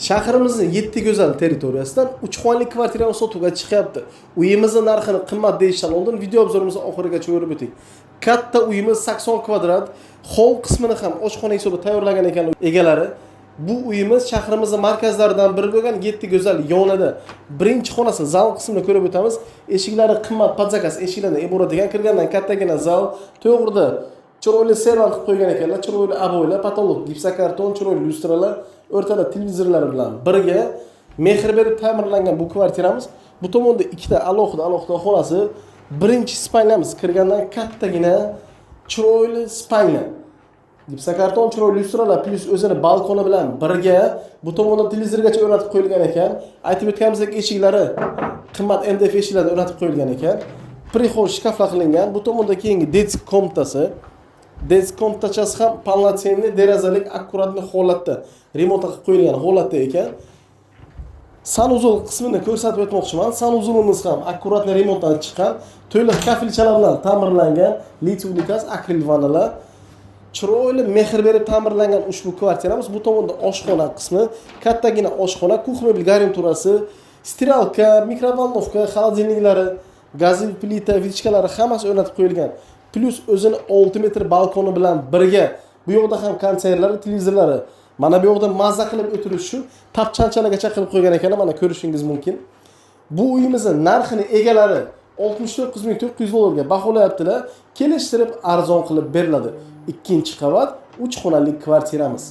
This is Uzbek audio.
Shahrimizning 7 go'zal territoriyasidan 3 xonali kvartiramiz sotuvga chiqyapti. Uyimizni narxini qimmat deyishdan oldin video обзор imizni oxirigacha ko'rib o'ting. Katta uyimiz 80 kvadrat, hol qismini ham oshxona hisobida tayyorlagan ekan egalari. Bu uyimiz shahrimizning markazlaridan biri bo'lgan 7 go'zal yonida. Birinchi xonasi zal qismini ko'rib o'tamiz. Eshiklari qimmat под заказ eshiklardan iborat ekan. Kirgandan kattagina zal, to'g'rida chiroyli servant qilib qo'ygan ekanlar, chiroyli обой lar, потолок gipsokarton, chiroyli lyustralar, o'rtada televizorlar bilan birga mehr berib ta'mirlangan bu kvartiramiz. Bu tomonda ikkita alohida alohida xonasi. Birinchi спальня miz, kirgandan kattagina chiroyli спальня. Gipsokarton, chiroyli lyustralar, плюс o'zini balkoni bilan birga bu tomonda televizorgacha o'rnatib qo'yilgan ekan. Aytib o'tganimizdek, eshiklari qimmat MDF eshiklardan o'rnatib qo'yilgan ekan. Приход shkaflar qilingan. Bu tomonda keyingi детский комната si. Детский комната chasi ham полноценный derazalik, аккуратный holatda remont qilib qo'yilgan holatda ekan. Санузел qismini ko'rsatib o'tmoqchiman. Санузел imiz ham аккуратный remontdan chiqqan. To'liq kafelchalar bilan ta'mirlangan, litiy unitaz, akril vannalar. Chiroyli mehr berib ta'mirlangan ushbu kvartiramiz. Bu tomonda oshxona qismi, kattagina oshxona, кухня mebel garniturasi, стиралка, микроволновка, холодильник lari, газовый plita, вытяжка lari hammasi o'rnatib qo'yilgan. Плюс o'zini 6 metr balkoni bilan birga bu yoqda ham konditsionerlari, televizorlari. Mana bu yoqda mazza qilib o'tirish uchun tapchanchalargacha qilib qo'ygan ekanlar, mana ko'rishingiz mumkin. Bu uyimizni narxini egalari 69 900 dollarga baholayaptilar. Kelishtirib arzon qilib beriladi. Ikkinchi qavat, 3 xonali kvartiramiz.